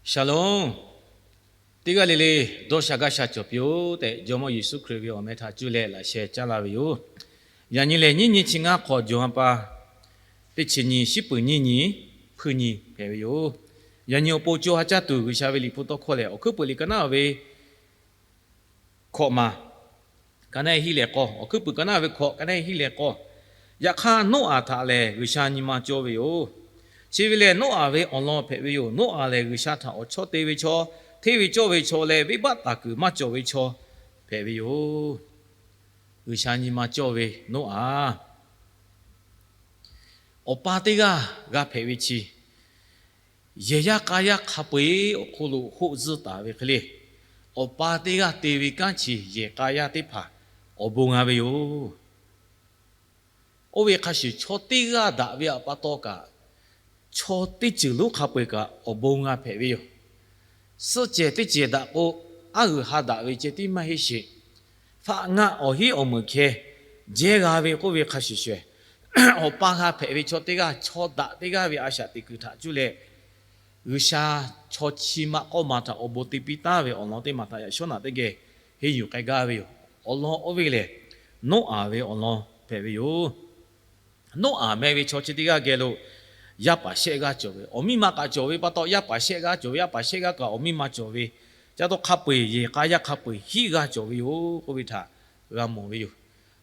Shalom. Teˇ g'aˇ le le dawˇ sha gaˇ sha cawˬ piˇ-oˆ tehꞈ, Jawˇmawˇ Yeˍsuˆ Hkriꞈ ve awˬ meh htaꞈ cuˇ leh laꞈ sheh caˉ laˇ ve yoˬ. Yaꞈ nyi lehˬ, nyiˇ nyi chi ngaˇ hk'awꞈ Jawˬ ha pa teˇ chi nyi, shiˉ peuˬ nyiˇ nyi, hpuiˇ nyi hpehꞈ ve yoˬ. Yaꞈ nyi awˬ pon co ha caˇ tuˬ G'uiˬsha ve Liꞈ hpu tawˇ hkawˇ lehˬ, Awˬ hkuiˉ peuˬ liꞈ ka naˉ ve hkawꞈ ma, ka naˉ hiˉ leh k'awˇ, Awˬ hkuiˉ peuˬ ka naˉ ve hkawꞈ, ka naˉ hiˉ leh k'awˇ. Yaꞈ hk'aˇ, Noˉaꞈ htaꞈ lehˬ G'uiˬsha nyi ma cawˇ ve yoˬ. Chi ve lehˬ, Noˉaꞈ ve awˬ lawn hpehꞈ ve yoˬ. Noˉaꞈ lehˬ, G'uiˬsha htaꞈ awˬ chawˇ te ve chaw, hteˇ ve cawˇ ve chaw leh, venˇbaˆ taˍ kuiˬ maˇ cawˬ ve chaw hpehꞈ ve yoˬ. G'uiˬsha nyi ma cawˇ ve Noˉaꞈ, awˬ pa teˇ g'aˇ g'a hpehꞈ ve chi, yehˬ yaˇ k'a yaˇ hk'a peu-eˬ awˬ hk'oˆ lo hoˆ zuhˇ taˍ ve hk'e le, awˬ pa teˇ g'aˇ te ve kanˉ chi yehˬ k'a yaˇ teˇ hpaˍ awˬ bon g'a ve yoˬ. Oˇ ve hk'a shuˍ, chaw teˇ g'aˇ daꞈ ve awˬ pa taw kaꞈ, chaw teˇ ceuˬ lonˉ hk'a peu-eˬ kaꞈ awˬ bon g'a hpehꞈ ve yoˬ. Suhˆ cehˬ teˇ cehˬ daꞈ k'o, aˉ g'uiˬ ha daꞈ ve ceh tiˉ maˇ heˆ sheˍ. Faˆ ngaˆ awˬ hiˉ awˬ meunˍ hkeh jehˇ g'a ve k'oˆ ve hk'a shuˍ shuˍ, awˬ pa g'a hpehꞈ ve chaw teˇ g'aˇ, chaw daꞈ teˇ g'aˇ ve a shaꞈ teꞈ kuiˬ htaꞈ cuˇ leh, G'uiˬsha chaw chi ma k'awˇ ma htaꞈ awˬ bon te piˇ taˍ ve awˬ lawn teˇ maˬ htaꞈ yaꞈ shawˉ naꞈ teˇ geh henˇ yuˬ k'ai gaˇ ve yoˬ. Awˬ lawn oˇ ve lehˬ, Noˉaꞈ ve awˬ lawn hpehꞈ ve yoˬ. Noˉaꞈ meh ve chaw chi teˇ g'aˇ geh lo yaˇ paˍ shehˆ g'aˇ cawˬ ve, awˬ miˇ ma kaꞈ cawˬ ve pa taw, yaˇ paˍ shehˆ g'aˇ cawˬ ve, yaˇ paˍ shehˆ g'aˇ kaꞈ awˬ miˇ ma cawˬ ve, ca taw hk'a peu-eˬ yehˬ k'a yaˇ hk'a peu-eˬ hiˉ g'aˇ cawˬ ve yoˬ k'oˆ ve htaꞈ g'a mawˬ ve yoˬ.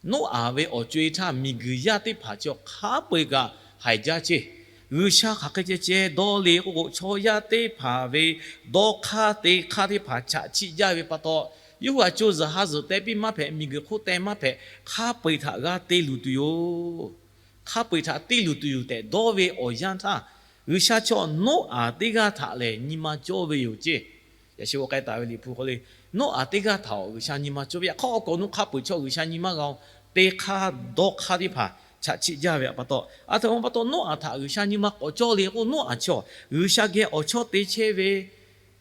Noˉaꞈ ve awˬ co-e htaˇ, miˬguiˬ yaˇ teˇ hpaˍ chi hk'a peu-eˬ kaꞈ haiˬ jaˇ ceˇ. G'uiˬsha hk'aˬ hk'e ceh ceh dawˇ le k'oˆ k'o, chaw yaˇ teˇ hpaˍ ve dawˇ hk'aˇ te hk'aˇ teˇ hpaˍ chaꞈ chiˆ jaˇ ve pa taw, yawˇ hui a co zuhˬ ha zuhˬ teh piˇ maˇ hpehꞈ, miˬguiˬ hk'oˆ teh maˇ hpehꞈ, hk'a peu-eˬ htaꞈ g'a te luˬ tuˬ yoˬ. Hk'a peu-eˬ htaꞈ te luˬ tuˬ yoˬ tehꞈ dawˇ ve awˬ yanˇ htaˇ, G'uiˬsha chaw Noˉaꞈ teˇ g'aˇ htaꞈ lehˬ nyi ma cawˇ ve yoˬ ceˇ. Yaꞈ shi g'aw k'ai taˍ ve Liꞈ hpu hk'aw le, Noˉaꞈ teˇ g'aˇ htaꞈ G'uiˬsha nyi ma cawˇ ve, yaꞈ hk'aˇ awˬ kawꞈ nu hk'a peu-eˬ chaw G'uiˬsha nyi maˇ g'a-oˬ. Te hk'aˇ dawˇ hk'aˇ teˇ hpaˍ chaꞈ chiˆ jaˇ ve pa taw, aˬ htoꞈ ma pa taw Noˉaꞈ htaꞈ G'uiˬsha nyi ma k'awꞈ cawˇ le k'o, Noˉaꞈ chaw G'uiˬsha geh awˬ chawˇ te chehˇ ve,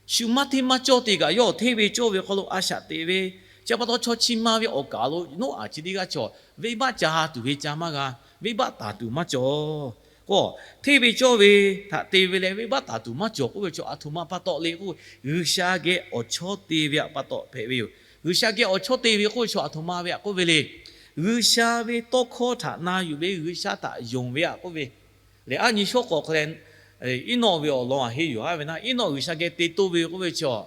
shu maˇ hteˇ maˇ cawˇ te kaꞈ yawˇ hteˇ ve cawˇ ve hk'aw lo a shaꞈ teꞈ ve, chi pa taw chaw chi ma ve awˬ kaˍ lo Noˉaꞈ chi teˇ g'aˇ chaw venˇbaˆ ca tuˬ ve ca maˇ g'a, venˇbaˆ taˍ tuˬ maˇ cawˬ. K'o, hteˇ ve cawˇ ve htaꞈ te ve leh venˇbaˆ taˍ tuˬ maˇ cawˬ k'oˆ ve chaw aˬ htoꞈ ma pa taw le k'o, G'uiˬsha geh awˬ chawˇ te ve pa taw hpehꞈ ve yoˬ. G'uiˬsha geh awˬ chawˇ te ve k'oˆ ve chaw aˬ htoꞈ ma ve htaꞈ k'oˆ ve le. G'uiˬsha ve tawˇ hkawˇ htaꞈ na yuˬ ve, G'uiˬsha htaꞈ yonˍ ve htaꞈ k'oˆ ve lehˬ, aˉ nyi shawˉ k'awꞈ hk'e leh, Eˇnawˆ ve awˬ lawn aˬ heˆ yoˬ. Aˉ ve naˆ, Eˇnawˆ G'uiˬsha geh te toˇ ve k'oˆ ve chaw,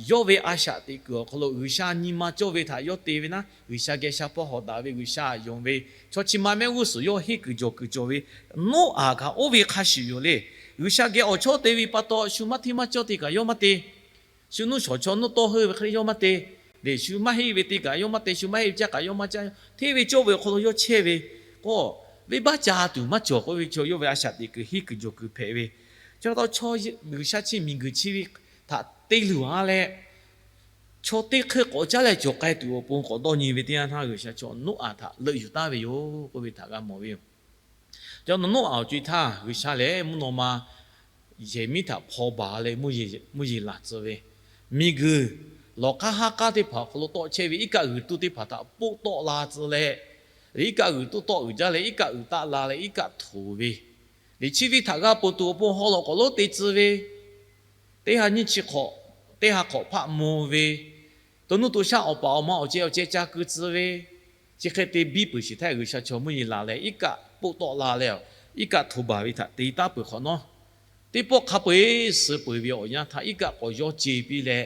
yawˇ ve a shaꞈ teꞈ kuiˬ awˬ hk'aw lo G'uiˬsha nyi ma cawˇ ve htaꞈ yawˇ te ve naˆ, G'uiˬsha geh sha hpawˇ hawꞈ daꞈ ve, G'uiˬsha yonˍ ve, chaw chi ma mehˆ g'uˇ suhˍ yawˇ henˇ kuiˬ jawˬ kuiˬ cawˬ ve, Noˉaꞈ kaꞈ oˇ ve hk'a shuˍ yoˬ le. G'uiˬsha geh awˬ chawˇ te ve pa taw shu maˇ hteˇ maˇ cawˇ te kaꞈ yawˇ maˇ te. Shu nuˇ shawˍ chaw nuˇ tawˇ heuˆ ve hk'e le yawˇ maˇ te. Lehˬ, shu maˇ heˆ ve te kaꞈ yawˇ maˇ te, shu maˇ heˆ ve caˇ kaꞈ yawˇ maˇ caˇ. Hteˇ ve cawˇ ve awˬ hk'aw lo yawˇ chehˇ ve k'o, venˇbaˆ ca tuˬ maˇ cawˬ k'oˆ ve chaw yawˇ ve a shaꞈ teꞈ kuiˬ henˇ kuiˬ jawˬ kuiˬ hpehꞈ ve. Chi pa taw chaw G'uiˬsha chi miˬguiˬ chi ve htaꞈ te luˬ a leh, chaw teˇ hk'e k'awꞈ caˉ leh cawˬ k'ai tuˬ awˬ pon k'awꞈ dawˇ nyi ve teˇ yanˇ htaˇ, G'uiˬsha chaw Noˉaꞈ htaꞈ leuˆ yuˬ taˍ ve yoˬ k'oˆ ve htaꞈ g'a mawˬ ve yoˬ. Ca naw Noˉaꞈ awˬ co-e htaˇ G'uiˬsha lehˬ mvuhˇ naw ma yehˬ miˉ htaꞈ hpaw baˬ leh mvuhˇ yeˬ laˬ tcuh ve, miˬguiˬ lawˬ k'aˉ haˉ k'aˉ teˇ hpaˍ awˬ hk'aw lo tawˆ chehˇ ve iˉ kaˆ g'uiˬ tuˇ teˇ hpaˍ htaꞈ poˆ tawˆ la tcuh leh, iˉ kaˆ g'uiˬ tuˇ tawˆ uiˍ jaˇ leh iˉ kaˆ uiˍ taˆ la leh iˉ kaˆ htoꞈ ve, liꞈ chi ve htaꞈ g'a peuˬ tuˬ awˬ pon haw lawꞈ k'awꞈ lonˉ te tcuh ve, teˇ ha nyiˇ chi hk'awꞈ, teˇ ha hk'awꞈ hpaˆ mvuh ve, to nuˇ to shaˆ awˬ paˍ awˬ ma awˬ ceh awˬ ceh ca keu tcuh ve, chi hk'e te biˇ peuˬ shiˍ htaˇ G'uiˬsha chaw mvuhˇ yeˬ laˬ leh iˉ kaˆ poˆ tawˆ la leh, iˉ kaˆ htoꞈ baˬ ve htaꞈ te taˍ peuˬ hk'awꞈ nawˉ, teˇ pawˆ hk'a peu-eˬ suh peuˬ ve awˬ yanˇ htaˇ iˉ kaˆ k'awꞈ yawˇ ce piˇ leh,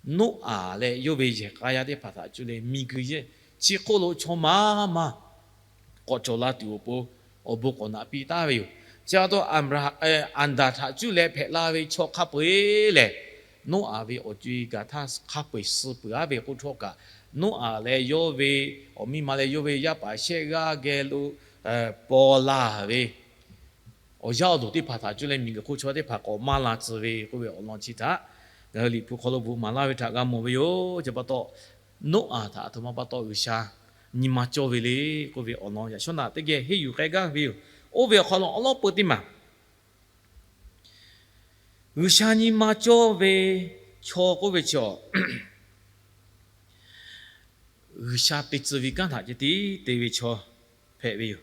Noˉaꞈ leh yawˇ ve yehˬ k'a yaˇ teˇ hpaˍ htaꞈ cuˇ leh miˬguiˬ chi hk'oˆ lo chaw maˇ maˇ k'awꞈ cawˬ la tuˬ awˬ pon awˬ bon k'awꞈ naꞈ piˇ taˍ ve yoˬ. Chi pa taw Aˍbraˍhanˍ, Aˍdanˍ htaꞈ cuˇ leh hpehꞈ la ve chaw hk'a peu-eˬ lehˬ, Noˉaꞈ ve awˬ co-e gaˬ htaˇ hk'a peu-eˬ suh peuˬ aˉ ve k'oˆ htawˇ kaꞈ, Noˉaꞈ leh yawˇ ve awˬ miˇ ma leh yawˇ ve yaˇ paˍ shehˆ g'aˇ geh lo paw la ve awˬ yaˇ awˬ duˬ teˇ hpaˍ htaꞈ cuˇ leh miˬguiˬ hk'oˆ chaw teˇ hpaˍ k'awꞈ maˇ la tcuh ve k'oˆ ve awˬ lawn chi htaꞈ ngaˬ hui Liꞈ hpu hk'aw lo bvuhꞈ maˍ laˇ ve htaꞈ g'a mawˬ ve yoˬ. Chi pa taw, Noˉaꞈ htaꞈ aˬ htoꞈ ma pa taw G'uiˬsha nyi ma cawˇ ve le k'oˆ ve awˬ lawn yaꞈ shawˉ naꞈ teˇ geh henˇ yuˬ k'ai gaˇ ve yoˬ. Oˇ ve awˬ hk'aw lo awˉ lawˉ peu teˇ maˬ G'uiˬsha nyi ma cawˇ ve chaw k'oˆ ve chaw, G'uiˬsha te tcuh ve kanˉ htaꞈ ceh tiˉ te ve chaw hpehꞈ ve yoˬ.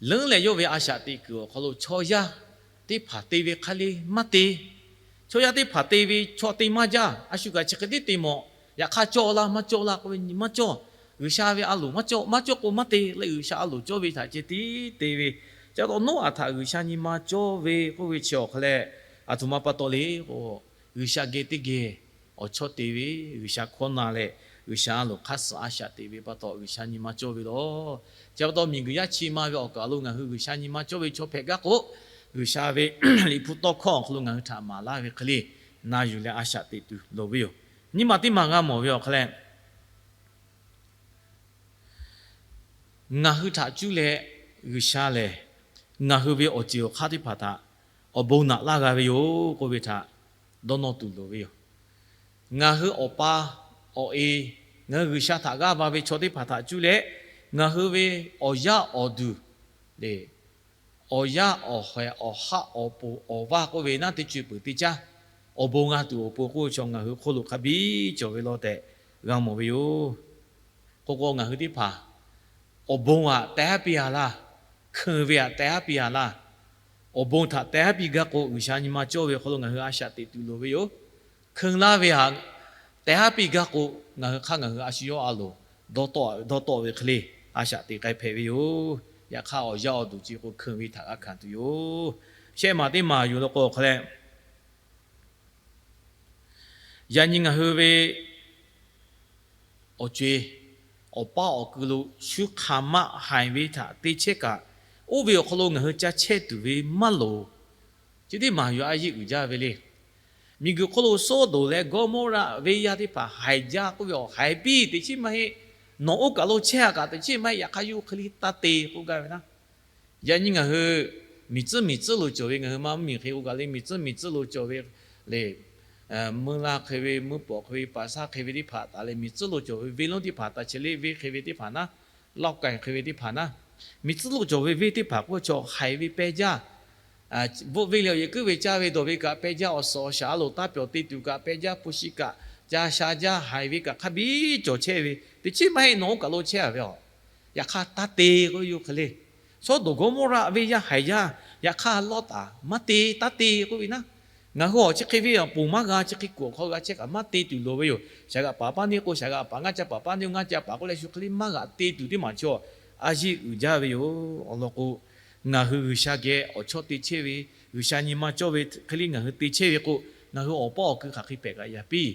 Leuˉ leh yawˇ ve a shaꞈ teꞈ kuiˬ awˬ hk'aw lo chaw yaˇ teˇ hpaˍ te ve hk'a le maˇ te. Chaw yaˇ teˇ hpaˍ te ve chaw te maˇ jaˇ. A shu kaꞈ chi hk'e tiˉ te mawˬ. Yaꞈ hk'aˇ cawˇ laˇ maˇ cawˇ laˇ k'oˆ ve nyi maˇ cawˇ. G'uiˬsha ve a loˍ maˇ cawˇ, maˇ cawˇ k'o maˇ te leh G'uiˬsha a loˍ cawˇ ve htaꞈ ceh tiˉ te ve. Chi pa taw Noˉaꞈ htaꞈ G'uiˬsha nyi ma cawˇ ve k'oˆ ve chi awˬ hk'a leh, aˬ htoꞈ ma pa taw le k'o, G'uiˬsha geh teˇ geh awˬ chawˇ te ve, G'uiˬsha hkawˇ na leh G'uiˬsha a loˍ hk'aˇ suh a shaꞈ teꞈ ve pa taw G'uiˬsha nyi ma cawˇ ve law. Chi pa taw miˬguiˬ yaˇ chi ma ve awˬ kaˍ lo ngaˬ hui G'uiˬsha nyi ma cawˇ ve chaw hpehꞈ gaˇ k'o, G'uiˬsha ve Liꞈ hpu tawˇ hkawˇ awˬ hk'aw lo ngaˬ hui htaꞈ maˍ laˇ ve hk'e le, na yuˬ leh a shaꞈ teꞈ tuˬ loˍ ve yoˬ. Nyiˇ maˬ teˇ maˬ g'a mawˬ ve awˬ hk'a leh, ngaˬ hui htaꞈ cuˇ leh G'uiˬsha lehˬ, ngaˬ hui ve awˬ ceuˬ awˬ hk'aˇ teˇ hpaˍ htaꞈ awˬ bon naꞈ laˇ g'a ve yoˬ k'oˆ ve htaꞈ dawˇ nawˇ tuˬ loˍ ve yoˬ. Ngaˬ hui awˬ pa awˬ e, ngaˬ hui G'uiˬsha htaꞈ g'aˇ va ve chaw teˇ hpaˍ htaꞈ cuˇ leh, ngaˬ hui ve awˬ yaˇ awˬ duˬ lehˬ, awˬ yaˇ awˬ haiˬ awˬ haˆ awˬ poˍ awˬ vaˇ k'oˆ ve naˉ teˇ co e peuˬ teˇ caˉ awˬ bon g'a tuˬ awˬ pon k'oˆ ve chaw ngaˬ hui hk'oˆ lo hk'a biˇ cawˬ ve law tehꞈ g'a mawˬ ve yoˬ. K'o k'o ngaˬ hui teˇ hpaˍ awˬ bon aꞈ tehˉ piˇ a laˇ, hkeun ve aꞈ tehˉ piˇ a laˇ. Awˬ bon htaꞈ tehˉ piˇ gaˇ k'o, G'uiˬsha nyi ma cawˇ ve awˬ hk'aw lo ngaˬ hui a shaꞈ teꞈ tuˬ loˍ ve yoˬ. Hkeun laˇ ve aꞈ tehˉ piˇ gaˇ k'o, ngaˬ hui hk'aˇ ngaˬ hui a shu yawˇ a loˍ dawˇ tawˆ ve hk'e le, a shaꞈ teꞈ k'ai hpehꞈ ve yoˬ. Yaꞈ hk'aˇ awˬ yaˇ awˬ duˬ chi k'o hkeun ve htaꞈ g'a hkanˍ tuˬ yoˬ. Shehˆ maˬ teˇ maˬ yuˬ la k'o awˬ hk'a leh, yaꞈ nyi ngaˬ hui ve awˬ co e awˬ paˇ awˬ kui lo shu hk'aˬ ma haiˬ ve htaꞈ te chehˇ kaꞈ, oˇ ve awˬ hk'aw lo ngaˬ hui ca chehˇ tuˬ ve maˇ loˍ. Chi teˇ maˬ yuˬ a yeˇ uiˍ jaˇ ve le. Miˬguiˬ hk'oˆ lo Sawˉdonˍ leh Gawˇmawˇraˆ venˇ yaˇ teˇ hpaˍ haiˬ jaˇ k'oˆ ve awˬ haiˬ piˇ teꞈ chiˉ maˇ heˆ. Nawˬ oˇ kaˬ lo chehˇ a kaꞈ teꞈ chiˉ maˇ heˆ, yaꞈ hk'aˇ yawˇ hk'e le taˇ te k'oˆ gaˇ ve naˉ. Yaꞈ nyi ngaˬ hui miˬ tcuhˉ miˬ tcuhˉ lo cawˬ ve ngaˬ hui maˇ mvuhˇmiˬ hk'e k'o kaꞈ le miˬ tcuhˉ miˬ tcuhˉ lo cawˬ ve le, mvuhˇ laˇ hk'e ve, mvuhˇ pawˍ hk'e ve, paˍ saˇ hk'e ve teˇ hpaˍ taˍ leh miˬ tcuhˉ lo cawˬ ve venˇ lonˉ teˇ hpaˍ taˍ chehˇ le, venˇ hk'e ve teˇ hpaˍ naˉ, Laoˉ kaiˍ hk'e ve teˇ hpaˍ naˉ, miˬ tcuhˉ lo cawˬ ve venˇ teˇ hpaˍ k'oˆ chaw haiˬ ve pehˇ jaˇ. Bvuhˆ venˇ leh awˬ yehˬ kuiˉ ve caˇ ve dawˬ ve kaꞈ pehˇ jaˇ, awˬ suhˍ awˬ shaˍ a loˍ taˇ pyawˬ te tuˬ kaꞈ pehˇ jaˇ, hpu shi kaꞈ ca sha jaˇ, haiˬ ve kaꞈ hk'a biˇ cawˬ chehˇ ve teꞈ chiˉ maˇ heˆ. Nawˬ oˇ kaˬ lo chehˇ a ve a, yaꞈ hk'aˇ taˇ te k'oˆ ve yoˬ hk'e le. Sawˉdonˍ Gawˇmawˇraˆ venˇ yaˇ haiˬ yaˇ, yaꞈ hk'aˇ Lawˉtaˍ maˇ te, taˇ te k'oˆ ve naˉ. Ngaˬ hui awˬ chi hk'e ve awˬ ponˬ maˇ g'a, chi hk'e kuˬ awˬ hk'aw g'a chehˇ kaꞈ maˇ te tuˬ loˍ ve yoˬ. Shaˍ g'aꞈ paˍ paˇ neˇ k'o shaˍ g'aꞈ paˍ, ngaˇ ca paˍ paˇ neˇ ngaˇ ca paˍ k'oˆ leh shu hk'e le maˇ g'aꞈ te tuˬ teˇ maˬ chaw a yeˇ uiˍ jaˇ ve yoˬ. Awˬ lawn k'o, ngaˬ hui G'uiˬsha geh awˬ chawˇ te chehˇ ve, G'uiˬsha nyi ma cawˇ ve hk'e le ngaˬ hui te chehˇ ve k'o, ngaˬ hui awˬ paˇ awˬ kui hk'aˬ hk'e hpehꞈ kaꞈ yaꞈ piˇ.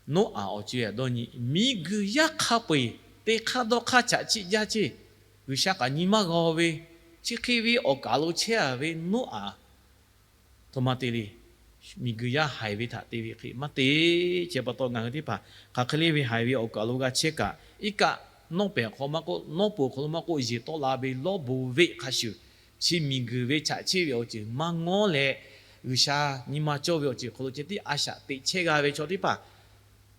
Noˉaꞈ awˬ co e dawˇ nyi, miˬguiˬ yaˇ hk'a peu-eˬ teˇ hk'aˇ dawˇ hk'aˇ chaꞈ chiˆ jaˇ ceˇ. G'uiˬsha kaꞈ nyi maˇ g'a ve, chi hk'e ve awˬ kaˬ lo chehˇ a ve Noˉaꞈ htoꞈ ma te le. Miˬguiˬ yaˇ haiˬ ve htaꞈ te ve hk'e maˇ te. Chi pa taw ngaˬ hui teˇ hpaˍ hk'aˬ hk'e le ve haiˬ ve awˬ kaˬ lo g'a chehˇ kaꞈ, iˉ kaˆ nawˉ pehˍ hk'aw maˇ k'oˆ, nawˉ peuˬ hk'aw lo maˇ k'oˆ, yeˬ tawˆ la ve lawˇ bon veˆ hk'a shuˍ, chi miˬguiˬ ve chaꞈ chiˆ ve awˬ ceuˬ maˇ ngawˉ leh, G'uiˬsha nyi ma cawˇ ve awˬ ceuˬ hk'aw lo ceh tiˉ a shaꞈ teꞈ chehˇ g'a ve chaw teˇ hpaˍ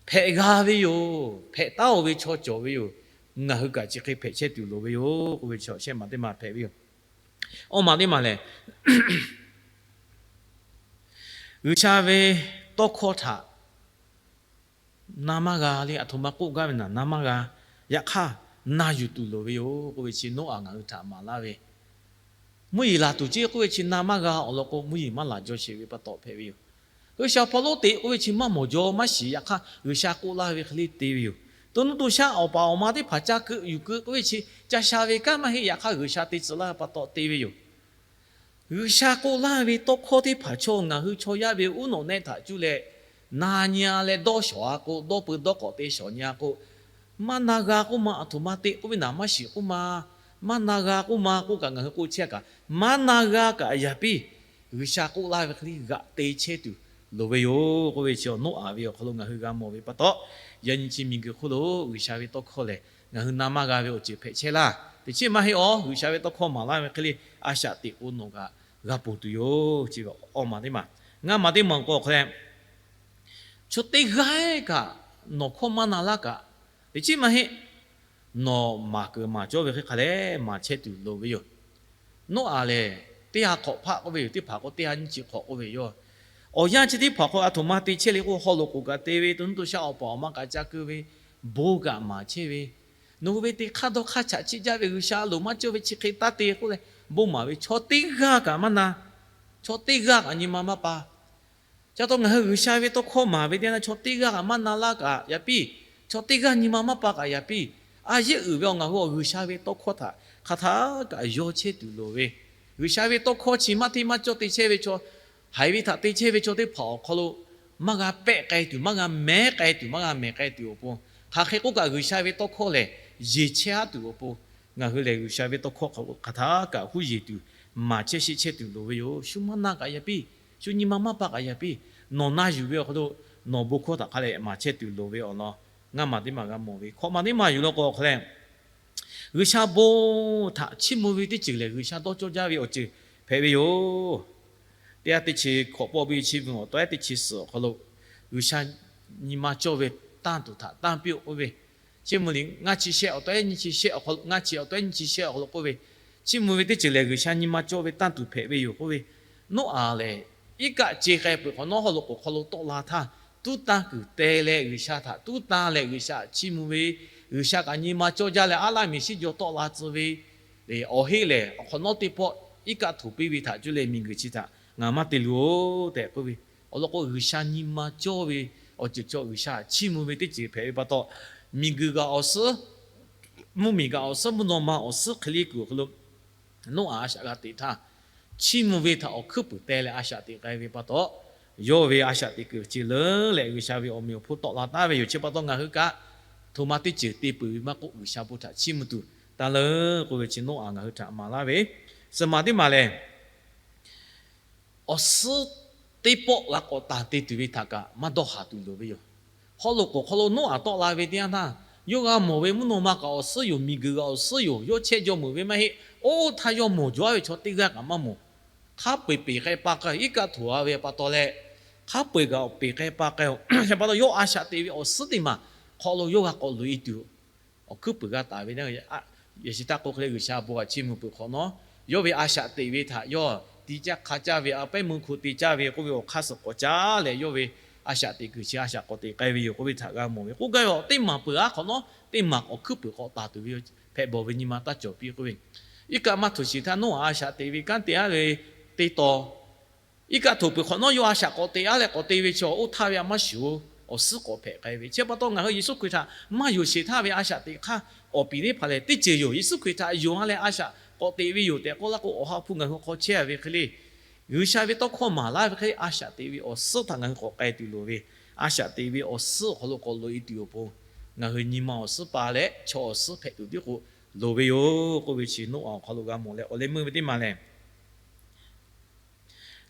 hpehꞈ g'a ve yoˬ. Hpehꞈ taˉ-oˬ ve chaw cawˬ ve yoˬ. Ngaˬ hui kaꞈ chi hk'e hpehꞈ chehˇ tuˬ loˍ ve yoˬ k'oˆ ve chaw shehˆ maˬ teˇ maˬ hpehꞈ ve yoˬ. Awˇ maˬ teˇ maˬ lehˬ, G'uiˬsha ve tawˇ hkawˇ htaꞈ na maˇ g'a le, aˬ htoꞈ ma k'oˆ gaˇ ve naˬ na maˇ g'a. Yaꞈ hk'aˇ na yuˬ tuˬ loˍ ve yoˬ k'oˆ ve chi Noˉaꞈ ngaˬ hui htaꞈ maˍ laˇ ve, mvuhˇ yeˬ laˬ tuˬ ceˇ k'oˆ ve chi na maˇ g'a awˬ lawn k'o, mvuhˇ yeˬ maˇ laˬ jaw sheˍ ve pa taw hpehꞈ ve yoˬ. G'uiˬsha hpaw lonˉ te k'oˆ ve chi maˇ mawˬ jaw maˇ shiˍ, yaꞈ hk'aˇ G'uiˬsha k'oˆ laˇ ve hk'e le te ve yoˬ. To nuˇ to shaˆ awˬ paˍ awˬ ma teˇ hpaˍ ca keu yuˬ keu k'oˆ ve chi ca sha ve kanˉ maˇ heˆ, yaꞈ hk'aˇ G'uiˬsha te tcuh laˇ ve pa taw te ve yoˬ. G'uiˬsha k'oˆ laˇ ve tawˇ hkawˇ teˇ hpaˍ chaw ngaˬ hui chaw yaˇ ve uˉ nawꞈ nehˆ htaꞈ cuˇ leh na nyi a leh dawˇ shawˍ a k'o, dawˇ peu dawˇ k'awꞈ te shawˍ nyi a k'o, maˇ na g'a k'oˆ ma, aˬ htoꞈ ma te k'oˆ ve naˬ maˇ shiˍ k'oˆ ma, maˇ na g'a k'oˆ ma k'oˆ kaꞈ ngaˬ hui k'oˆ chehˇ kaꞈ, maˇ na g'a kaꞈ yaꞈ piˇ G'uiˬsha k'oˆ laˇ ve hk'e le g'aꞈ te chehˇ tuˬ loˍ ve yoˬ k'oˆ ve chi Noˉaꞈ ve awˬ hk'aw lo ngaˬ hui g'a mawˬ ve pa taw, yaꞈ nyi chi miˬguiˬ hk'oˆ lo G'uiˬsha ve tawˇ hkawˇ lehˬ, ngaˬ hui na maˇ g'a ve awˬ ceuˬ hpehꞈ chehˇ laˇ. Teˇ chiˉ maˇ heˆ, awˬ G'uiˬsha ve tawˇ hkawˇ maˍ laˇ ve hk'e le a shaꞈ teꞈ k'o nawˬ kaꞈ g'a ponˬ tuˬ yoˬ. Chi ve awˇ maˬ teˇ maˬ. Ngaˇ maˬ teˇ maˬ k'o hk'e leh, chaw teˇ g'aˇ kaꞈ nawˬ hkawˇ maˇ na laˇ kaꞈ, teˇ chiˉ maˇ heˆ, nawˬ maˍ kuiˬ maˍ cawˇ ve hk'e hk'a leh maˍ chehˇ tuˬ loˍ ve yoˬ. Noˉaꞈ lehˬ, teˇ ha hk'awꞈ hpaˆ k'oˆ ve yoˬ. Teˇ hpaˍ k'o teˇ ha nyiˇ chi hk'awꞈ k'oˆ ve yoˬ. Awˬ yanˇ chi teˇ hpaˍ k'o aˬ htoꞈ ma te chehˇ le k'o, haw loꞈ k'oˍ kaꞈ te ve, to nuˇ to shaˆ awˬ paˍ awˬ ma kaꞈ ca keu ve, bon kaꞈ maˍ chehˇ ve, Nawˬ hui ve te hk'aˇ dawˇ hk'aˇ chaꞈ chiˆ jaˇ ve G'uiˬsha loˍ maˇ cawˇ ve chi hk'e taˇ te k'oˆ leh, bon maˍ ve chaw teˇ g'aˇ kaꞈ maˇ na, chaw teˇ g'aˇ kaꞈ nyi ma maˇ pa. Chi pa taw ngaˬ hui G'uiˬsha ve tawˇ hkawˇ maˍ ve teˇ yanˇ, chaw teˇ g'aˇ kaꞈ maˇ na laˇ kaꞈ yaꞈ piˇ, chaw teˇ g'aˇ nyi ma maˇ pa kaꞈ yaꞈ piˇ, a yeˆ uiˍ ve awˬ ngaˬ hui awˬ G'uiˬsha ve tawˇ hkawˇ htaꞈ hk'aˬ htaˇ kaꞈ yaw chehˇ tuˬ loˍ ve, G'uiˬsha ve tawˇ hkawˇ chi maˇ hteˇ maˇ cawˇ te chehˇ ve chaw, haiˬ ve htaꞈ te chehˇ ve chaw teˇ hpaˍ awˬ hk'aw lo maˇ g'a pehˆ k'ai tuˬ, maˇ g'a mehˉ k'ai tuˬ, maˇ g'a mehˬ k'ai tuˬ awˬ pon, hk'aˬ hk'e k'oˆ kaꞈ G'uiˬsha ve tawˇ hkawˇ lehˬ yeˬ chehˇ aˉ tuˬ awˬ pon, ngaˬ hui lehˬ G'uiˬsha ve tawˇ hkawˇ hk'aˬ htaˇ kaꞈ huˉ yeˬ tuˬ maˍ chehˇ sheˆ chehˇ tuˬ loˍ ve yoˬ. Shu maˇ na kaꞈ yaꞈ piˇ, shu nyi ma maˇ pa kaꞈ yaꞈ piˇ, nawˬ na yuˬ ve awˬ hk'aw lo nawˬ bon hkawˇ htaꞈ hk'a leh maˍ chehˇ tuˬ loˍ ve awˬ lawn ngaˇ maˬ teˇ maˬ g'a mawˬ ve. Hkawꞈ maˬ teˇ maˬ yuˬ law k'o hk'a leh, G'uiˬsha bon htaꞈ chiˇ mvuh ve teˇ ceuˬ lehˬ G'uiˬsha dawˇ cawˇ jaˇ ve awˬ ceuˬ hpehꞈ ve yoˬ. Teˇ yanˇ teˇ chi hkawꞈ pawˆ ve chi bvuhꞈ awˬ taw yaˇ teˇ chi suhˍ awˬ hk'aw lo, G'uiˬsha nyi ma cawˇ ve tanˇ tuˬ htaꞈ tanˇ piˇ-oˆ k'oˆ ve, chiˇ mvuh liꞈ ngaˇ chi shehˆ awˬ taw yaˇ nyiˇ chi shehˆ awˬ hk'aw lo, ngaˇ chi awˬ taw yaˇ nyiˇ chi shehˆ awˬ hk'aw lo k'oˆ ve, chiˇ mvuh ve teˇ ceuˬ lehˬ G'uiˬsha nyi ma cawˇ ve tanˇ tuˬ hpehꞈ ve yoˬ k'oˆ ve, Noˉaꞈ lehˬ iˉ kaˆ ce k'ai peuˬ hk'awꞈ nawˉ haw loꞈ k'oˍ hk'aw lo tawˆ la htaˇ, tuˉ tanˇ kuiˬ te leh G'uiˬsha htaꞈ tuˉ tanˇ leh G'uiˬsha chiˇ mvuh ve, G'uiˬsha kaꞈ nyi ma cawˇ jaˇ leh aˉ laˇ miˬ shiˉ jaw tawˆ la tcuh ve, awˬ heˆ lehˬ awˬ hk'awꞈ nawˉ teˇ pawˆ iˉ kaˆ htoꞈ piˇ ve htaꞈ cuˇ leh miˬguiˬ chi htaꞈ ngaˬ maˇ te luˬ-oˬ tehꞈ k'oˆ ve, awˬ lawn k'o G'uiˬsha nyi ma cawˇ ve awˬ ceuˬ chaw G'uiˬsha chiˇ mvuh ve teˇ ceuˬ hpehꞈ ve pa taw, miˬguiˬ kaꞈ awˬ suhˉ, mvuhˇmiˬ kaꞈ awˬ suhˉ, mvuhˇ naw ma awˬ suhˉ hk'e le kuiˬ awˬ hk'aw lo Noˉaꞈ a shaꞈ g'a teꞈ htaˇ, chiˇ mvuh ve htaꞈ awˬ hkuiˉ puiˍ teh leh a shaꞈ teꞈ k'ai ve pa taw, yawˇ ve a shaꞈ teꞈ kuiˬ chi leuˉ leh G'uiˬsha ve awˬ meꞈ awˬ hponˇ tawˆ la taˉ ve yoˬ. Chi pa taw ngaˬ hui kaꞈ htoꞈ ma teˇ ceuˬ te peuˬ ve maˇ k'oˆ, G'uiˬsha bon htaꞈ chiˇ mvuh tuˬ taˇ leuˉ k'oˆ ve chi Noˉaꞈ ngaˬ hui htaꞈ maˍ laˇ ve, suhˍ maˬ teˇ maˬ lehˬ, awˬ suhˉ teˇ pawˆ g'a k'awꞈ tanˬ te tuˬ ve htaꞈ kaꞈ maˇ dawˇ haˍ tuˬ loˍ ve yoˬ. Haw loꞈ k'oˍ hk'aw lo Noˉaꞈ tawˆ la ve teˇ yanˇ htaˇ, yawˇ g'a mawˬ ve mvuhˇ naw ma kaꞈ awˬ suhˉ yoˬ, miˬguiˬ kaꞈ awˬ suhˉ yoˬ, yawˇ chehˇ jaw meuˍ ve maˇ heˆ. Oˇ htaˇ yawˇ mawˬ jaw-a ve chaw teˇ g'aˇ kaꞈ maˇ mawˬ. Hk'a peu-eˬ peˬ k'ai pa k'ai, iˉ kaˆ htoꞈ-a ve pa taw leh, hk'a peu-eˬ kaꞈ peˬ k'ai pa k'ai-o. Chi pa taw yawˇ a shaꞈ teꞈ ve awˬ suhˉ teˇ maˬ hk'aw lo yawˇ g'a k'awꞈ loꞈ-e tuˬ awˬ hkuiˉ puiˍ g'a taˍ ve, yaꞈ shi taˇ k'oˆ hk'e leh G'uiˬsha bon htaꞈ chiˇ mvuh peuˬ hk'awꞈ nawˉ, yawˇ ve a shaꞈ teꞈ ve htaꞈ yawˇ ti caˇ hk'a caˇ ve, a pehˉ meuˇ hku te caˇ ve k'oˆ ve awˬ hk'aˇ suh k'awꞈ caˉ leh yawˇ ve a shaꞈ teꞈ kuiˬ chi a shaꞈ k'awꞈ teꞈ k'ai ve yoˬ k'oˆ ve htaꞈ g'a mawˬ ve. K'oˆ gaˇ ve awˬ teˇ maˬ peuˬ-a hk'awꞈ nawˉ, teˇ maˬ awˬ hkuiˉ puiˍ k'awꞈ taˍ tuˬ ve hpehꞈ bawˬ ve nyi ma taˇ cawˬ piˇ k'oˆ ve, iˉ kaˆ maˇ htoꞈ shiˍ htaˇ Noˉaꞈ a shaꞈ teꞈ ve kanˉ te-a ve teˇ taw iˉ kaˆ htoꞈ peuˬ hk'awꞈ nawˉ yawˇ a shaꞈ k'awꞈ teꞈ-a leh k'awꞈ te ve chaw oˇ htaˇ ve a maˇ shuˍ-oˬ, awˬ suhˉ k'awꞈ hpehꞈ k'ai ve. Chi pa taw ngaˬ hui Yeˍsuˆ Hkriꞈ htaꞈ maˇ yonˍ sheˍ htaˇ ve a shaꞈ teꞈ hk'aˇ awˬ piˍ teˇ hpaˍ lehˬ teˇ ceuˬ yoˬ. Yeˍsuˆ Hkriꞈ htaꞈ yonˍ-a leh a shaꞈ k'awꞈ teꞈ ve yoˬ tehꞈ k'oˆ laˇ k'o, awˬ ha hpu ngaˬ hui hk'aw chehˇ-a ve hk'e le, G'uiˬsha ve tawˇ hkawˇ maˍ laˇ ve hk'e le a shaꞈ teꞈ ve awˬ suhˉ htaꞈ ngaˬ hui k'awꞈ k'ai tuˬ loˍ ve, a shaꞈ teꞈ ve awˬ suhˉ awˬ hk'aw lo k'awꞈ loꞈ-e tuˬ awˬ pon, ngaˬ hui nyi ma awˬ suhˉ pa leh chaw awˬ suhˉ hpehꞈ tuˬ tiˉ k'o loˍ ve yoˬ k'oˆ ve chi Noˉaꞈ awˬ hk'aw lo g'a mawˬ leh, awˬ leh meuˇ ve teˇ maˬ lehˬ,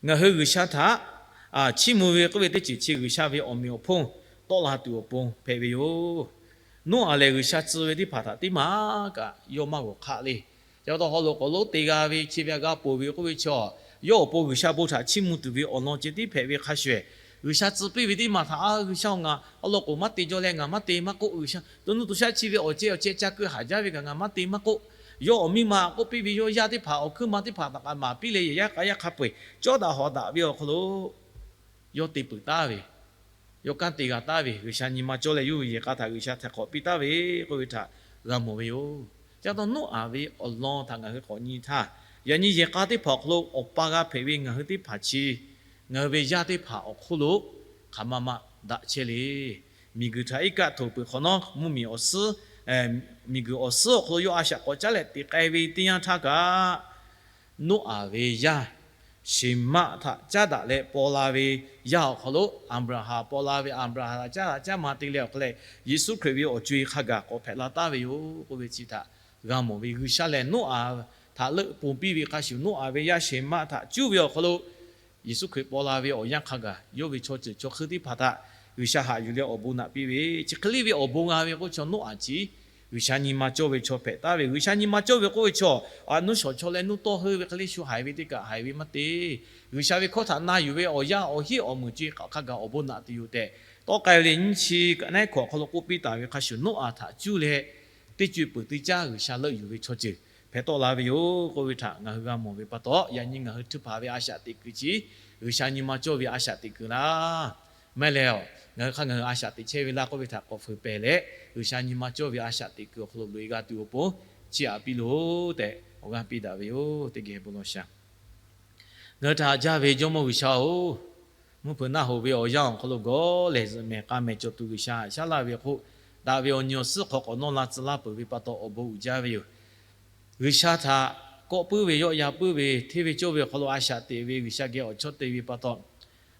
ngaˬ hui G'uiˬsha htaꞈ chiˇ mvuh ve k'oˆ ve teˇ ceuˬ chi G'uiˬsha ve awˬ meꞈ awˬ hponˇ tawˆ la tuˬ awˬ pon hpehꞈ ve yoˬ. Noˉaꞈ lehˬ G'uiˬsha tcuh ve teˇ hpaˍ htaꞈ teˇ maˬ kaꞈ yawˇ maˇ g'awˬ hk'aˆ le. Chi pa taw haw loꞈ k'awꞈ lonˉ te g'a ve, chi ve htaꞈ g'a ponˬ ve k'oˆ ve chaw, yawˇ awˬ pon G'uiˬsha bon htaꞈ chiˇ mvuh tuˬ ve awˬ lawn ceh tiˉ hpehꞈ ve hk'a shuˍ, G'uiˬsha tcuh piˇ ve teˇ maˬ htaꞈ, a G'uiˬsha-oˬ, ngaˬ awˬ lawn k'oˍ maˇ te jaw leh ngaˬ maˇ te maˇ k'oˆ, G'uiˬsha to nuˇ to shaˆ chi ve awˬ ceh awˬ ceh ca keu haˍ jaˇ ve kaꞈ ngaˬ maˇ te maˇ k'oˆ, yawˇ awˬ miˇ ma k'oˆ piˇ ve, yawˇ yaˇ teˇ hpaˍ awˬ hkuiˉ ma teˇ hpaˍ htaꞈ kaꞈ maˍ piˇ leh yehˬ yaˇ k'a yaˇ hk'a peu-eˬ cawˇ daꞈ hawˍ daꞈ ve awˬ hk'aw lo yawˇ te peuˬ taˍ ve, yawˇ kanˉ te g'a taˍ ve, G'uiˬsha nyi ma cawˇ leh yawˇ hui yehˬ k'a htaꞈ G'uiˬsha htaiˍ hk'awꞈ piˇ taˍ ve k'oˆ ve htaꞈ g'a mawˬ ve yoˬ. Chi pa taw Noˉaꞈ ve awˬ lawn htaꞈ ngaˬ hui k'awꞈ nyi htaˇ, yaꞈ nyi yehˬ k'a teˇ hpaˍ awˬ hk'aw lo awˬ pa g'a hpehꞈ ve ngaˬ hui teˇ hpaˍ chi, ngaˬ hui ve yaˇ teˇ hpaˍ awˬ hk'oˆ lo hk'aˬ ma ma daꞈ chehˇ le. Miˬguiˬ htaꞈ iˉ kaˆ htoꞈ peuˬ hk'awꞈ nawˉ mvuhˇmiˬ awˬ suhˉ, miˬguiˬ awˬ suhˉ awˬ hk'aw lo yawˇ a shaꞈ k'awꞈ caˉ leh teꞈ k'ai ve teˇ yanˇ htaˇ kaꞈ, Noˉaꞈ ve yaˇ Sheˍmaˆ htaꞈ caˉ daꞈ leh paw la ve yaˇ awˬ hk'aw lo, Aˍbraˍhanˍ paw la ve, Aˍbraˍhanˍ htaꞈ caˉ daꞈ caˉ ma te leh awˬ hk'a leh, Yeˍsuˆ Hkriꞈ ve awˬ co-e hk'a gaˬ k'awꞈ hpehꞈ la taˍ ve yoˬ k'oˆ ve chi htaꞈ g'a mawˬ ve. G'uiˬsha lehˬ Noˉaꞈ htaꞈ leuˆ ponˬ piˇ ve hk'a shuˍ, Noˉaꞈ ve yaˇ Sheˍmaˆ htaꞈ cuˇ ve awˬ hk'aw lo, Yeˍsuˆ Hkriꞈ paw la ve awˬ yanˇ hk'a gaˬ yawˇ ve chaw ceuˬ chaw hkui teˇ hpaˍ htaꞈ G'uiˬsha haꞈ yuˬ leh awˬ bon naꞈ piˇ ve, chi hk'e le ve awˬ bon g'a ve k'o, chaw Noˉaꞈ chi G'uiˬsha nyi ma cawˇ ve chaw hpehꞈ taˍ ve. G'uiˬsha nyi ma cawˇ ve k'oˆ ve chaw, a nuˇ shawˍ chaw leh nuˇ tawˇ heuˆ ve hk'e le shu haiˬ ve teˇ kaꞈ haiˬ ve maˇ te. G'uiˬsha ve hkawˇ htaꞈ na yuˬ ve awˬ yanˇ awˬ heˆ awˬ meunˍ co-e k'aꞈ hk'a gaˬ awˬ bon naꞈ tuˬ yoˬ tehꞈ, tawˇ k'ai ve le nyiˇ chi kaꞈ naˉ hkawꞈ awˬ hk'aw lo k'oˆ piˇ taˍ ve hk'a shuˍ, Noˉaꞈ htaꞈ cuˇ leh teˇ co-e peuˬ teˇ caˉ G'uiˬsha leuˆ yuˬ ve chaw ceuˬ hpehꞈ tawˆ la ve yoˬ k'oˆ ve htaꞈ ngaˬ hui g'a mawˬ ve pa taw, yaꞈ nyi ngaˬ hui htu hpaˍ ve a shaꞈ teꞈ kuiˬ chi G'uiˬsha nyi ma cawˇ ve a shaꞈ teꞈ kuiˬ laˇ. Maˇ heˆ leh, ngaˬ hui hk'aˇ ngaˬ hui a shaꞈ teꞈ chehˇ ve laˇ k'oˆ ve htaꞈ k'awꞈ fuiˍ pehˍ leh, G'uiˬsha nyi ma cawˇ ve a shaꞈ teꞈ kuiˬ awˬ hk'aw lo loꞈ e g'a tuˬ awˬ pon chiˇ aꞈ piˇ loˬ tehꞈ awˬ g'aˇ piˇ daꞈ ve yoˬ. Teˇ geh bon lawˬ shaˍ. Ngaˬ hui htaꞈ haꞈ jaˇ ve Jawˇmawˇ G'uiˬsha-oˬ, mvuhˇ hpeuꞈ naˆ hoꞈ ve awˬ yanˇ awˬ hk'aw lo gawˬ lehˬ zuhꞈ mehˍ k'a mehˍ cawˬ tuˬ G'uiˬsha haꞈ shaˉ laˇ ve hk'oˆ, daꞈ ve awˬ nyi awˬ suhˉ hk'aw k'awꞈ nawˇ la tcuh laˇ peuˬ ve pa taw awˬ bon uiˍ jaˇ ve yoˬ. G'uiˬsha htaꞈ kawˆ puiˉ ve, yawˆ yan puiˉ ve, hteˇ ve cawˇ ve awˬ hk'aw lo a shaꞈ teꞈ ve G'uiˬsha geh awˬ chawˇ te ve pa taw,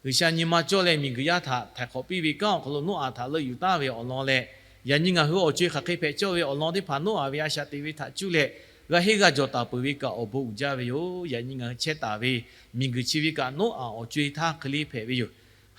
G'uiˬsha nyi ma cawˇ leh miˬguiˬ yaˇ htaꞈ htaiˍ hk'awꞈ piˇ ve kanˉ awˬ hk'aw lo Noˉaꞈ htaꞈ leuˆ yuˬ taˍ ve awˬ lawn leh, yaꞈ nyi ngaˬ hui awˬ co-e hk'aˬ hk'e hpehꞈ cawˇ ve awˬ lawn teˇ hpaˍ Noˉaꞈ ve a shaꞈ teꞈ ve htaꞈ cuˇ leh g'a henˇ g'a jawˬ taˍ peuˬ ve kaꞈ awˬ bon uiˍ jaˇ ve yoˬ. Yaꞈ nyi ngaˬ hui chehˇ taˍ ve miˬguiˬ chi ve kaꞈ Noˉaꞈ awˬ co-e htaˇ hk'e le hpehꞈ ve yoˬ.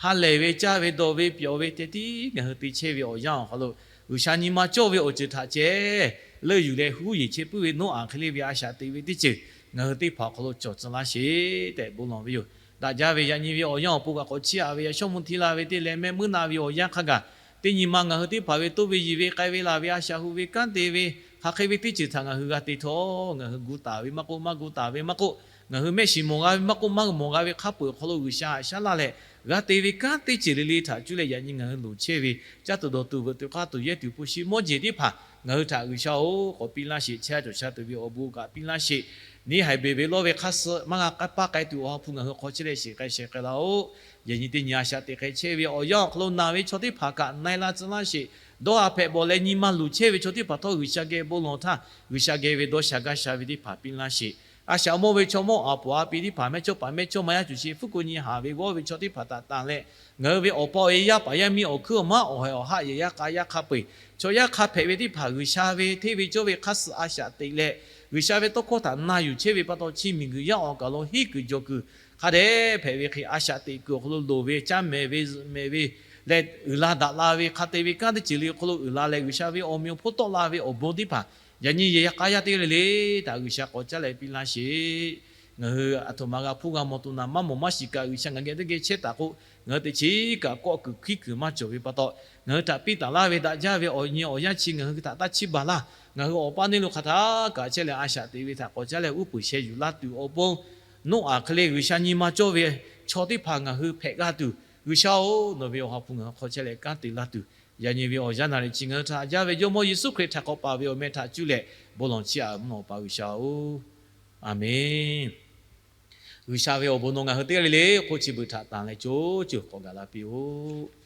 Ha lehˬ ve, caˇ ve, dawˬ ve, pyawˬ ve, teh tiˉ ngaˬ hui te chehˇ ve awˬ yanˇ awˬ hk'aw lo, G'uiˬsha nyi ma cawˇ ve awˬ ceuˬ htaꞈ ceh leuˆ yuˬ leh huˉ yeˬ chehˇ puiˉ ve Noˉaꞈ hk'e le ve a shaꞈ teꞈ ve teˇ ceuˬ ngaˬ hui teˇ hpaˍ awˬ hk'aw lo cawˬ tcuh laˇ sheˍ tehꞈ bon lawˬ ve yoˬ. Daꞈ jaˇ ve, yaꞈ nyi ve awˬ yanˇ awˬ pon kaꞈ k'awꞈ chiˇ aꞈ ve yaꞈ shawˉ mvuhˇ hti la ve teˇ leh mehˆ muiˉ na ve awˬ yanˇ hk'a gaˬ, teˇ nyi ma ngaˬ hui teˇ hpaˍ ve toˇ ve yiˬ ve k'ai ve laˬ ve a shaꞈ hu ve kanˉ te ve hk'aˬ hk'e ve teˇ ceuˬ htaꞈ ngaˬ hui g'a te htawˇ, ngaˬ hui gu taˍ ve maˇ k'oˆ, maˇ gu taˍ ve maˇ k'oˆ, ngaˬ hui mehˆ shiˍ mawˬ g'a ve maˇ k'oˆ, maˇ mawˬ g'a ve hk'a peu-eˬ awˬ hk'aw lo G'uiˬsha haꞈ shaˉ laˇ leh, g'a te ve kanˉ teˇ ceuˬ le le htaꞈ cuˇ leh yaꞈ nyi ngaˬ hui loˍ chehˇ ve caˇ tuˬ dawˬ tuˬ veuꞈ tuˬ k'aˇ tuˬ yehˇ tuˬ hpu shi mawˇ jeˬ teˇ hpaˍ ngaˬ hui htaꞈ G'uiˬsha-oˬ k'awꞈ piˇ laˇ sheˍ. Chehˇ a cawˬ sha tuˬ ve awˬ bon kaꞈ piˇ laˇ sheˍ. Neˇ haiˬ beˬ ve lawˇ ve hk'aˇ suh maˇ g'a k'aˇ paˇ k'ai tuˬ awˬ ha hpu ngaˬ hui hk'aw chehˇ leh shiˍ k'ai sheh k'ai laˇ-oˆ. Yaꞈ nyi teˇ nyi a shaꞈ teꞈ hk'e chehˇ ve awˬ yanˇ awˬ hk'aw lo naˬ ve chaw teˇ hpaˍ kaꞈ na-e la tcuh laˇ sheˍ. Dawˇ haˍ hpehꞈ bawˬ leh nyi ma luˬ chehˇ ve chaw teˇ hpaˍ htawˇ G'uiˬsha geh bon lawˬ htaˇ, G'uiˬsha geh ve dawˇ sha gaˇ sha ve teˇ hpaˍ piˇ laˇ sheˍ. A shaꞈ mawˇ ve chaw mawˇ a poˍ a pi teˇ hpaˍ, mehˇchawˇpaˍ mehˇchawˇmaˇ yaˇ cuˬ sheˍ fuˉ ko nyi haˍ ve g'awˇ ve chaw teˇ hpaˍ htaꞈ tanˬ leh, ngaˬ hui ve awˬ pa awˬ e yaˇ paˍ yaˇ miˇ awˬ hkuiˉ awˬ maˉ awˬ haiˬ awˬ haˆ yehˬ yaˇ k'a yaˇ hk'a peu-eˬ chaw yaˇ hk'a hpehꞈ ve teˇ hpaˍ G'uiˬsha ve hteˇ ve cawˇ ve hk'aˇ suh a shaꞈ teꞈ leh, G'uiˬsha ve tawˇ hkawˇ htaꞈ na yuˬ chehˇ ve pa taw chi miˬguiˬ yaˇ awˬ kaˬ lo henˇ kuiˬ jawˬ kuiˬ hk'a dehꞈ hpehꞈ ve hk'e a shaꞈ teꞈ kuiˬ awˬ hk'aw lo loˍ ve, caˇ mehˍ ve, zuhꞈ mehˍ ve leh uiˍ la daꞈ la ve hk'a te ve kanˉ teˇ ceuˬ le awˬ hk'aw lo uiˍ la leh G'uiˬsha ve awˬ meꞈ awˬ hponˇ tawˆ la ve awˬ bon teˇ hpaˍ yaꞈ nyi yehˬ yaˇ k'a yaˇ teˇ g'aˇ le le htaꞈ G'uiˬsha k'awꞈ caˉ leh piˇ laˇ sheˍ. Ngaˬ hui aˬ htoꞈ ma g'a hpuˇ g'a mawˬ tuˬ naˍ maˇ mawˬ maˇ shiˍ kaꞈ G'uiˬsha ngaˬ geh teˇ geh chehˇ taˍ k'o, ngaˬ hui teꞈ chiˉ kaꞈ kawˆ kuiˬ hkiˉ kuiˬ maˇ cawˬ ve pa taw, ngaˬ hui htaꞈ piˇ taˍ laˇ ve daꞈ jaˇ ve awˬ nyi awˬ yanˇ chi ngaˬ hui htaꞈ taˇ chiˇ baˬ laˇ. Ngaˬ hui awˬ paˇ neˇ lo hk'aˬ htaˇ kaꞈ chehˇ leh a shaꞈ teꞈ ve htaꞈ k'awꞈ caˉ leh uˉ peunˍ sheh yuˬ laˇ tuˬ awˬ pon, Noˉaꞈ hk'e le G'uiˬsha nyi ma cawˇ ve chaw teˇ hpaˍ ngaˬ hui hpehꞈ g'a tuˬ, G'uiˬsha-oˬ, nawˬ ve awˬ ha hpu ngaˬ hui hk'aw chehˇ leh kanˉ te laˇ tuˬ, yaꞈ nyi ve awˬ yanˇ naˍ riˍ chi ngaˬ hui htaꞈ haꞈ jaˇ ve Jawˇmawˇ Yeˍsuˆ Hkriꞈ htaꞈ k'awꞈ paˍ ve awˬ meh htaꞈ cuˇ leh bon lawˬ chiˇ aꞈ mvuhˇ naw Awˬ pa G'uiˬsha-oˬ, Aˍmenˬ. G'uiˬsha ve awˬ bon nawˬ ngaˬ hui teˇ g'aˇ le le hk'oˆ chi beuꞈ htaꞈ tanˬ leh co co k'awꞈ gaˬ la piˇ-oˆ.